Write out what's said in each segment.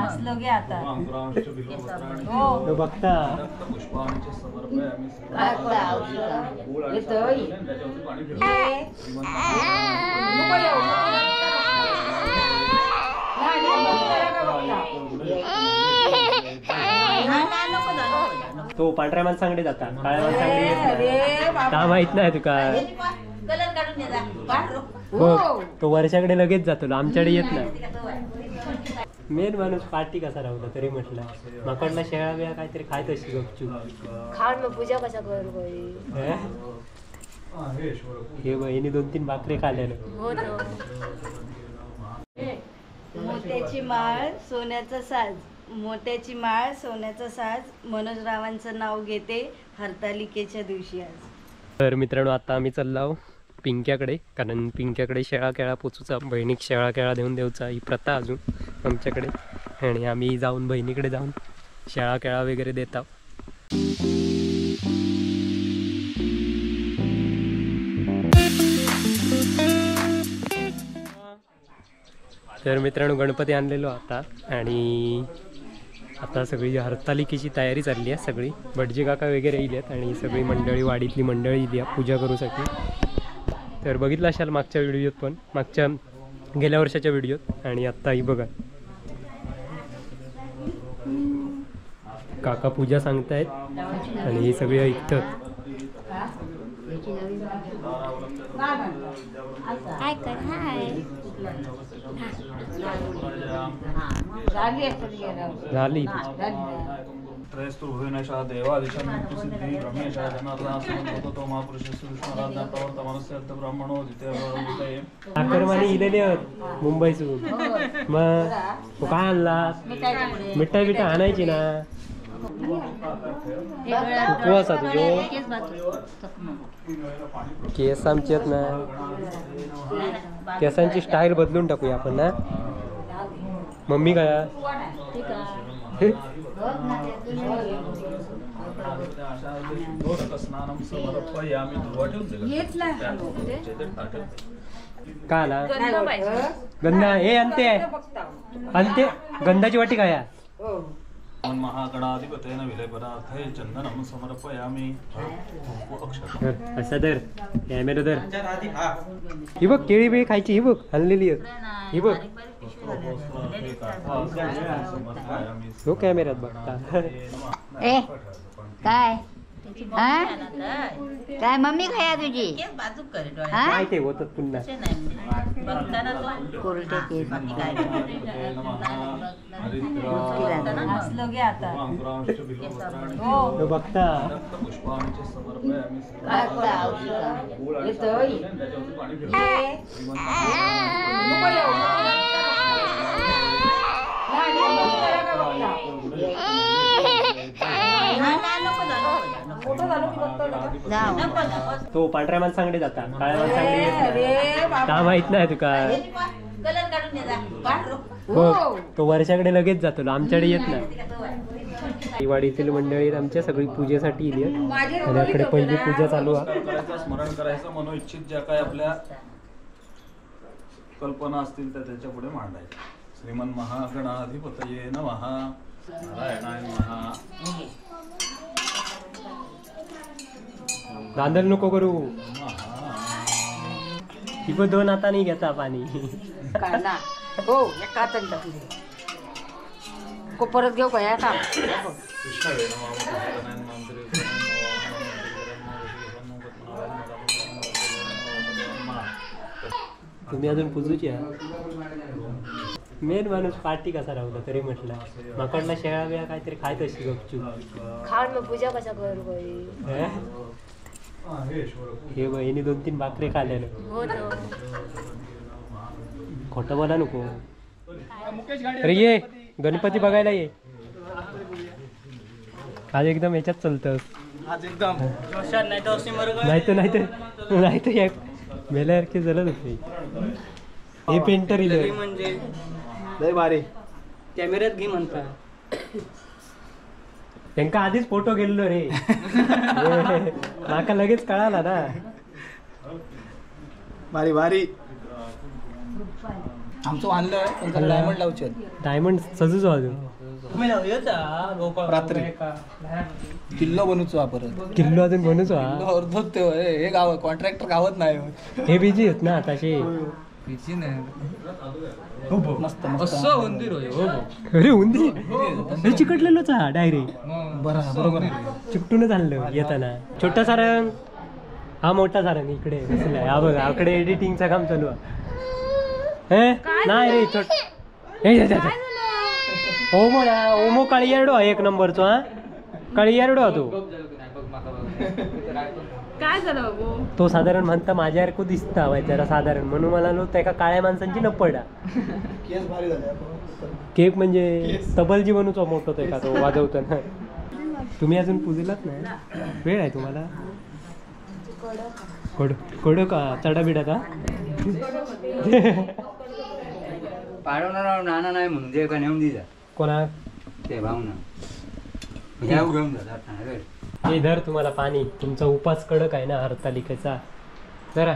असलो गे आता. हो बघता. तो पांढऱ्या माणसांकडे जाता, काळ्या माणसांकडे येत नाही. का माहित नाही तुका? बघ तो वर्षाकडे लगेच जातो, आमच्याकडे येत नाही. मेन माणूस पार्टी कसा राहता तरी म्हटलं माकडला शेळा बिळा काहीतरी खायत अशी गपचूप. खाण मग पूजा कसा करू? हे बहिणी 2-3 भाकरी खाल्लेलं. मोत्याची माळ सोन्याचा साज, मोत्याची माळ सोन्याचा साज, मनोजरावांचं नाव घेते हरतालिकेच्या दिवशी आज. तर मित्रांनो आता आम्ही चाललो पिंक्याकडे, कारण पिंक्याकडे शेळा केळा पोचूचा, बहिणीक शेळा केळा देऊन द्यायचा ही प्रथा अजून आमच्याकडे. आणि आम्ही जाऊन बहिणीकडे जाऊन शेळा केळा वगैरे देतो. तर मित्रांनो गणपती आणलेलो आता आणि आता सगळी हरतालिकेची तयारी चालली आहे. सगळी भटजी काका वगैरे येईल आहेत आणि सगळी मंडळी, वाडीतली मंडळी येईल आहे पूजा करूसाठी. तर बघितलं असाल मागच्या व्हिडिओत पण, मागच्या गेल्या वर्षाच्या व्हिडिओत. आणि आत्ताही बघा काका पूजा सांगतायत आणि हे सगळे ऐकतात. झाली. साखरमाने इलेले आहोत मुंबईसून. मग काय आणला? मिठाई बिठाई आणायची ना. उपवास हा तुझो? केस आमचे आहेत ना, केसांची स्टाईल बदलून टाकूया आपण ना. मम्मी काय का आला गंध? हे आणते आणते गंधाची वाटी काय? महागणाधिपतेन विलयपदार्थे चंदनं समर्पयामि. असा धर कॅमेरा धर. ही बघ केळी बिळी खायची, ही बघ आणलेली आहे, ही बघ. हो कॅमेऱ्यात बघता. ए काय काय मम्मी खाया तुझी? काय ते होतात पुन्हा कोरडे केस. असलो गे आता. हो बघता. तो पांढऱ्या माणसांकडे जाता, काळ्या माणसांकडे येत नाही. का माहित नाही तुका? बघ तो वर्षाकडे लगेच जातो, आमच्याकडे येत नाही. वाडीतील मंडळी आमच्या सगळी पूजेसाठी इली आणि इकडे पहिली पूजा चालू आहे. स्मरण करायचं, मनोइच्छित ज्या काय आपल्या कल्पना असतील त्या त्याच्या पुढे मांडायच्या. श्रीमन महागणाधिपतये नमः. नारायणाय नमः. दांदल नको करू. ही पण दोन हाताने घेता पाणी. हो एका हाताने टाकली. परत घेऊ का? तुम्ही अजून पुजूची. मेन माणूस पार्टी कसा राहता तरी म्हटलं माकडला शेळा बिळा काहीतरी खायत अशी गपचूप. खाण मग पूजा कसा करू? हे बहिणी 2-3 भाकरी खाल्लेलं. खोटं बोला नको. अरे ये गणपती बघायला ये. आज एकदम ह्याच्यात चलतं. आज एकदम नाही तर नाही तर नाही तर मेल्यासारखे झालं होते. हे पेंटर इले म्हणजे लय भारी कॅमेऱ्यात घे म्हणता. त्यांका आधीच फोटो गेलो रे, माका लगेच कळाला ना. भारी भारी. आमचं आणलं पण डायमंड लावचे. डायमंड सजूचो अजून रात्री किल्लो बनवचो परत. किल्लो अजून बनवचो अर्धोच ते हे गाव कॉन्ट्रॅक्टर गावत नाही. हे बिजी आहेत ना आताशे. बिजी नाही. मस्त मस्त उंदीर. अरे उंदीर हे चिकटलेलोच हा डायरेक्ट. बरोबर चिकटूनच आणलं येताना. छोटा सारंग हा मोठा सारंग इकडे बसलाय. हा बघा इकडे एडिटिंगचं काम चालू आहे. नाही रे छोट ओमो ना ओमो काळियारडो हा एक नंबरचो. हा काळियारडो हा तो. काय झालं बाबू? तो साधारण म्हणता माझ्यासारखं दिसता जरा साधारण, म्हणून मला लो त्या काळ्या माणसांची नपड. केक म्हणजे तबलजी बनवतो मोठं तो एका तो वाजवताना. तुम्ही अजून पूजेलाच नाही? वेळ आहे तुम्हाला. कडक का चढा बिडा का पाडवणार नाना नाही म्हणून जे का नेऊन दिला कोणा ते भावना घेऊन जातात. हे धर तुम्हाला पाणी. तुमचा उपास कडक आहे ना हरतालिकेचा. जरा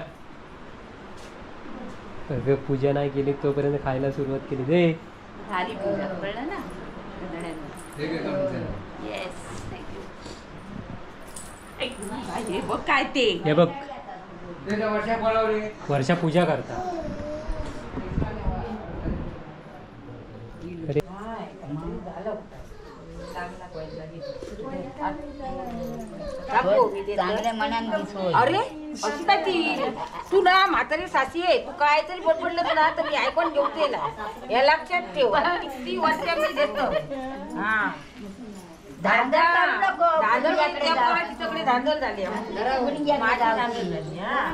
पूजा नाही केली तोपर्यंत खायला सुरुवात केली. दे झाली पूजा कळलं ना. बघ काय ते हे बघ वर्षा पूजा करता. अरे अशी काय ती तू ना म्हातारी सासी आहे तू काय तरी बडबडलं ना तर मी ऐकून घेते ना, या लक्षात ठेव. किती वर्ष मी देतो. हा धांदल तिच्याकडे धांदल झाली माझी धांदल झाली. हा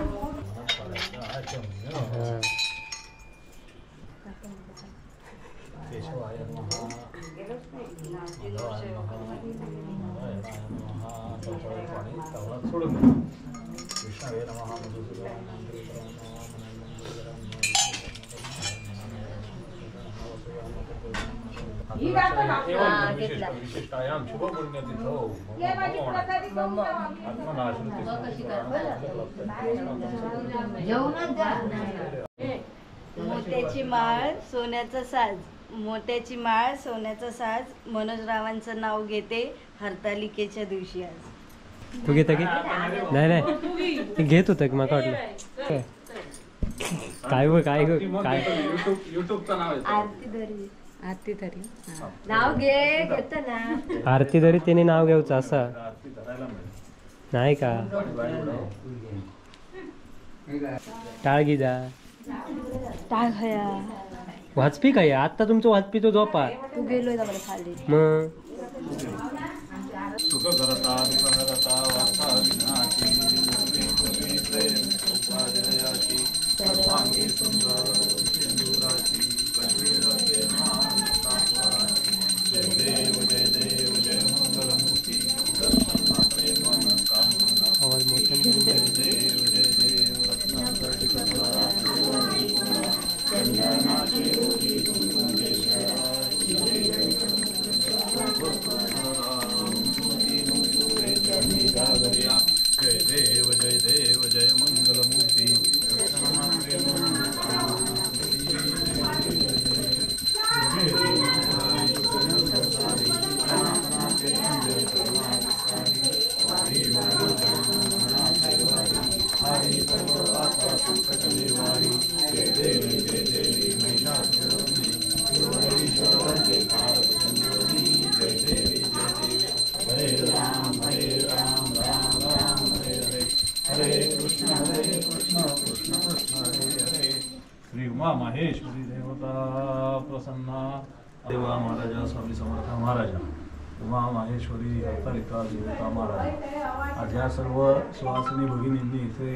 केशवाय नमः, माधवाय नमः, नारायणाय नमः. पाणी तवळात सोडून द्या. विष्णवे नमः, मधुसूदनाय नमः, विशिष्टायां शुभपुण्यतिथौ मोत्याची माळ सोन्याचा साज. मोत्याची माळ सोन्याचा साज मनोजरावांचं नाव घेते हरतालिकेच्या दिवशी आज. तू घेता की नाही? नाही घेत होतं की मला वाटलं काय बघ काय काय युट्यूबचं नाव आहे. आरती तरी नाव घे घेत ना. आरती तरी त्याने नाव घ्यायचं असं नाही का? टाळ घे जा. टाळ खया वाचपी काय आता तुमचं वाचपी तो झोपा तू गेलोय मला खाली मग. सुख करता दुःख हरता वार्ता विनाशी प्रेम उपाजयाची सर्वांगी सुंदर सिंदुराची कश्मीरचे मान जय देव जय देव जय मंगलमूर्ती दर्शन मात्रे मन कामना. आवाज मोठा. जय देव जय देव रत्नाकटिकरा चंदनाची ओटी कुंकुमेश्वरा जय देव जय देव जय मंगलमूर्ती. जय देवी जय देवी महिषासुरमर्दिनी जय देवी जय देवी. हरे राम राम राम हरे हरे, हरे कृष्ण कृष्ण कृष्ण हरे हरे. श्री उमा माहेश्वरी देवता प्रसन्ना देवा महाराजा स्वामी समर्थ महाराजा उमा माहेश्वरी हरतालिका देवता महाराजा. आज या सर्व सुहासिनी भगिनींनी इथे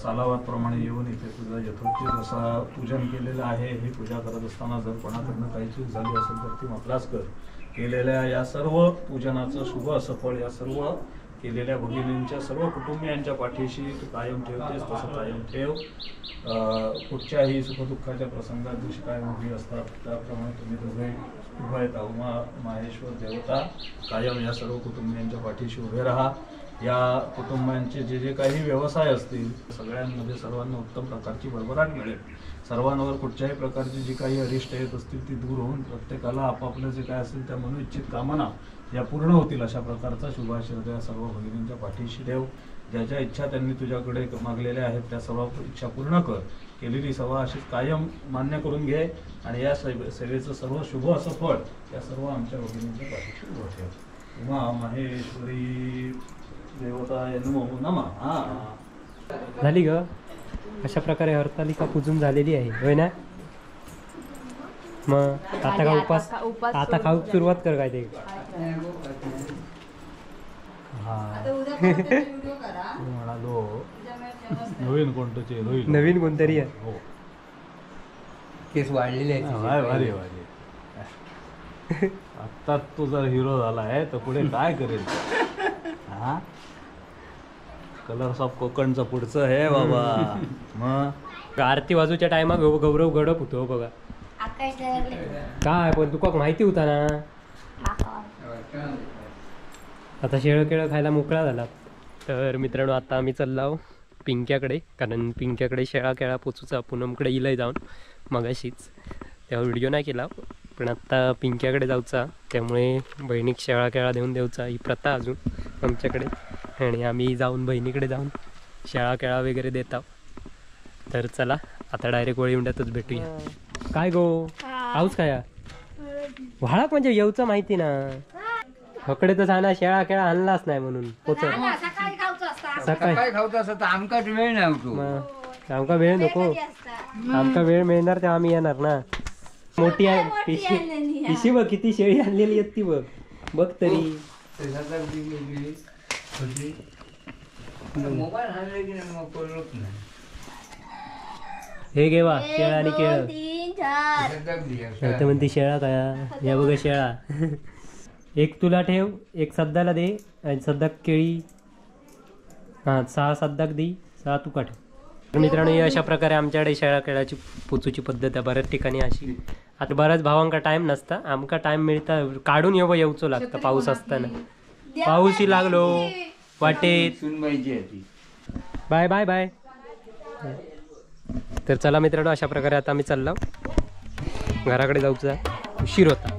सालावादप्रमाणे येऊन इथे तुझं यथोचित असा पूजन केलेलं आहे. ही पूजा करत असताना जर कोणाकडनं काही चूक झाली असेल तर ती माफलाच कर. केलेल्या या सर्व पूजनाचं शुभ असं फळ या सर्व केलेल्या भगिनींच्या सर्व कुटुंबियांच्या पाठीशी तू कायम ठेवतेस तसं कायम ठेव. कुठच्याही सुखदुःखाच्या प्रसंगात जशी काय उभी असतात त्याप्रमाणे तुम्ही दोघे उभा आहेत. उमा माहेश्वर देवता कायम या सर्व कुटुंबियांच्या पाठीशी उभे राहा. या कुटुंबांचे जे जे काही व्यवसाय असतील सगळ्यांमध्ये सर्वांना उत्तम प्रकारची भरभराट मिळेल. सर्वांवर कुठच्याही प्रकारची जी काही अरिष्ट येत असतील ती दूर होऊन प्रत्येकाला आपापलं जे काय असेल त्या मनोइच्छित कामना या पूर्ण होतील अशा प्रकारचा शुभाशीर्वाद या सर्व भगिनींच्या पाठीशी ठेव। ज्या ज्या इच्छा त्यांनी तुझ्याकडे मागलेल्या आहेत त्या सर्व इच्छा पूर्ण कर। केलेली सेवा अशीच कायम मान्य करून घे आणि या सेवेचं सर्व शुभ असं फळ या सर्व आमच्या भगिनींच्या पाठीशी उभं ठेव। उमा महेश्वरी देवताय नमो नमः। झाली ग, अशा प्रकारे हरतालिका पूजून झालेली आहे होय ना? मग आता का उपास, आता खाऊ सुरुवात कर काय ते। म्हणालो नवीन कोणतं होईल, नवीन कोणतरी आहे हो, केस वाढलेले आहेत भारी भारी। आता तू जर हिरो झाला आहे तर पुढे काय करेल? हा कलर्स ऑफ कोकणचं पुढचं हे बाबा। मग आरती बाजूच्या टायमाक गौरव गडप होतो बघा काय, पण तुका माहिती होता ना। आता शेळं केळं खायला मोकळा झाला। तर मित्रांनो आता आम्ही चाललो पिंक्याकडे, कारण पिंक्याकडे शेळा केळा पोचूचा पूनमकडे इलय जाऊन मगाशीच, तेव्हा व्हिडिओ नाही केला, पण आत्ता पिंक्याकडे जाऊचा, त्यामुळे बहिणीक शेळा केळा देऊन द्यायचा ही प्रथा अजून आमच्याकडे, आणि आम्ही जाऊन बहिणीकडे जाऊन शेळा केळा वगैरे देतो। तर चला आता डायरेक्ट वळीवंड्यातच भेटूया। काय गो आऊच काय व्हाळाक म्हणजे येऊचा माहिती ना, हकडे तर सांगा शेळा केळा आणलाच नाही म्हणून पोचत। सकाळी खाऊचा असता तर आमका वेळ नाही होतो, आमका वेळ नको, आमका वेळ मिळणार तेव्हा आम्ही येणार ना। मोठी आहे पिशी, पिशी बघ किती शेळी आणलेली आहेत ती बघ बघ तरी। हे घेवा शेळा आणि केळ, म्हणते शेळा काय या बघ शेळा। एक तुला ठेव, एक सद्दाला दे, आणि सद्दा केळी, हां 6 सद्दाक दे, 6 तुका ठेव। तर मित्रांनो ही अशा प्रकारे आमच्याकडे शेळा केळाची पोचूची पद्धत आहे बऱ्याच ठिकाणी अशी। आता बऱ्याच भावांका टाइम नसता, आमका टाइम मिळता काढून येऊ येऊचो लागतं पाऊस असताना, पाऊसही लागलो वाटेत। Bye bye bye. तर चला मित्रांनो अशा प्रकारे आता आम्ही चाललो घराकडे जाऊचा, उशीर होता।